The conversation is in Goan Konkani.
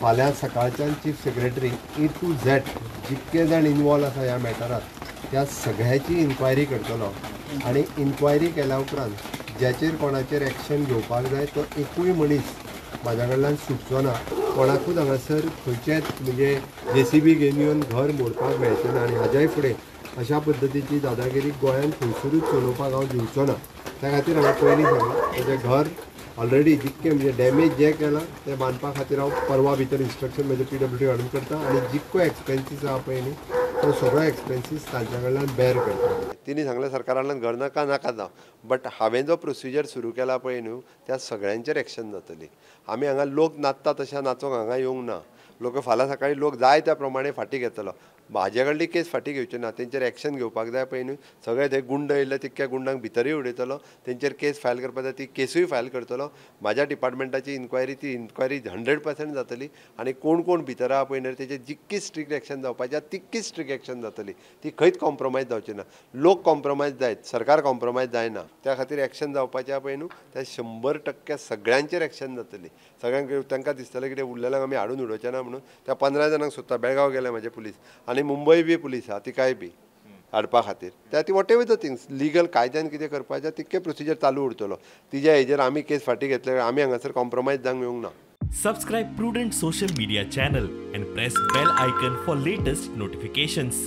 फाल्यां सकाळच्यान chief secretary A to Z जितके जाण इनवॉल्व आसा ह्या मॅटरात त्या सगळ्याची इन्क्वायरी करतलो आनी इन्क्वायरी केल्या उपरांत ज्याचेर कोणाचेर एक्शन घेवपाक जाय तो एकूय मनीस म्हाज्या कडल्यान सुटचो ना. कोणाकूच हांगासर खंयचेच म्हणजे जेसीबी घेवन येवन घर मोडपाक मेळचें ना आनी हाज्याय फुडें अशा पद्दतीची दादागिरी गोंयांत खंयसरूच चलोवपाक हांव दिवचो ना. त्या खातीर हांवें पयलीं सांगलां म्हजें घर ऑलरेडी जितकें म्हणजे डॅमेज जें केलां तें बांदपा खातीर हांव परवा भितर इन्स्ट्रक्शन म्हजें पीडब्ल्यूडी हाडून करता आनी जितको एक्सपेन्सीस आहा पळय न्ही तो सगळो एक्सपेन्सीस तांच्या कडल्यान बेर करता. तिणी सांगलें सरकारान घर नाका नाका जावं, बट हांवें जो प्रोसिजर सुरू केला पळय न्हू त्या सगळ्यांचेर एक्शन जातली. आमी हांगा लोक नाचता तशें नाचोंक हांगा येवंक ना. लोक फाल्यां सकाळी लोक जाय त्या प्रमाणे फाटीं घेतलो, म्हाजे कडली केस फाटीं घेवची ना, तेंचेर एक्शन घेवपाक जाय पळय न्हू. सगळे ते गुंड येयले तितक्या गुंडांक भितरूय उडयतलो, तेंचेर केस फायल करपाक जाय ती केसूय फायल करतलो. म्हाज्या डिपार्टमेंटाची इन्क्वायरी ती इन्क्वायरी 100% जातली आनी कोण कोण भितर आहा पळय न्हू तेचेर जितकी स्ट्रिक्ट एक्शन जावपाची आहा तितकी स्ट्रिक्ट एक्शन जातली, ती खंयच कॉम्प्रोमायज जावची ना. लोक कॉम्प्रोमायज जायत, सरकार कॉम्प्रोमायज जायना. त्या खातीर एक्शन जावपाचें आहा पळय न्हू त्या 100% सगळ्यांचेर एक्शन जातली. सगळ्यांक तांकां दिसतलें कितें उरलेल्यांक आमी हाडून उडोवचें ना म्हणून त्या 15 जाणांक सुद्दां बेळगांव गेले म्हाजे पुलीस आनी मुंबय बी पुलीस आहा तिकाय बी हाडपा खातीर. त्या ती whatever the things legal कायद्यान कितें करपाचें तितकें प्रोसिजर चालू उरतलो. तिज्या हेजेर आमी केस फाटीं घेतले, आमी हांगासर कॉम्प्रोमायज जावंक येवंक ना. Subscribe Prudent social media channel and press bell icon for latest notifications.